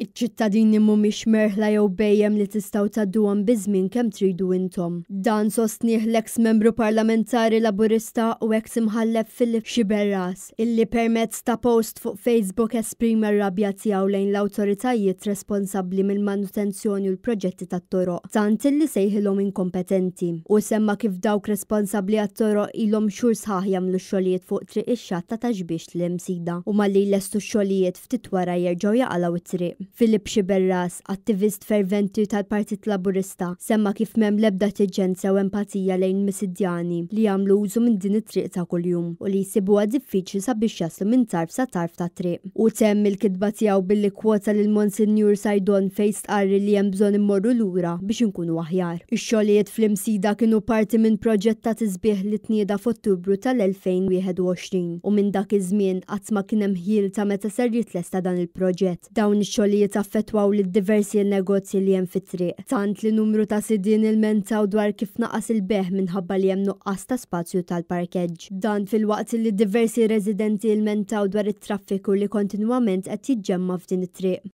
Iċ-ċittadini mhumiex merħla jew bhejjem li tistgħu tgħadduhom biż-żmien kemm tridu intom. Dan sostnieh l-eks Membru Parlamentari Laburista u eks Imħallef Philip Sciberras, illi permezz ta' post fuq Facebook esprima r-rabja tiegħu lejn l-awtoritajiet responsabbli mill-manutenzjoni u l-proġetti tat-toroq, tant illi sejħilhom inkompetenti. Hu semma kif dawk responsabbli għat-toroq ilhom xhur sħaħ jagħmlu x-xogħlijiet fuq Triq ix-Xatt ta' Ta' Xbiex l-Imsida u malli jlestu x-xogħlijiet ftit wara jerġgħu jaqalgħu t-triq. Philip Sciberras, attivist ferventi tal-Partit Laburista, semma kif m'hemm l-ebda eċiġenza u empatija lejn Misidjani li jagħmlu użu minn din it-triq ta' kuljum u li jsibuha diffiċli sabiex jaslu minn tarf sa tarf tat-triq. Hu temm il-kitba tiegħu billi kkwota lil Monsinjur Saydon fejn stqarr li hemm bżonn immorru lura biex inkunu aħjar. Ix-xogħlijiet fl-Imsida kienu parti minn proġett ta' tisbiħ li tnieda f'Ottubru tal-2021 u minn dak iż-żmien qatt ma kien hemm ħjiel ta' meta ser jitlesta dan il-proġett. Dawn ix-xogħlijiet affettwaw lil diversi negozji li hemm fit-triq, tant li numru ta' sidien ilmentaw dwar kif naqas il-bejgħ minħabba li hemm nuqqas ta' spazju tal-parkeġġ. Dan filwaqt li diversi residenti ilmentaw dwar it-traffiku li kontinwament qed jiġġemma' f'din it-triq.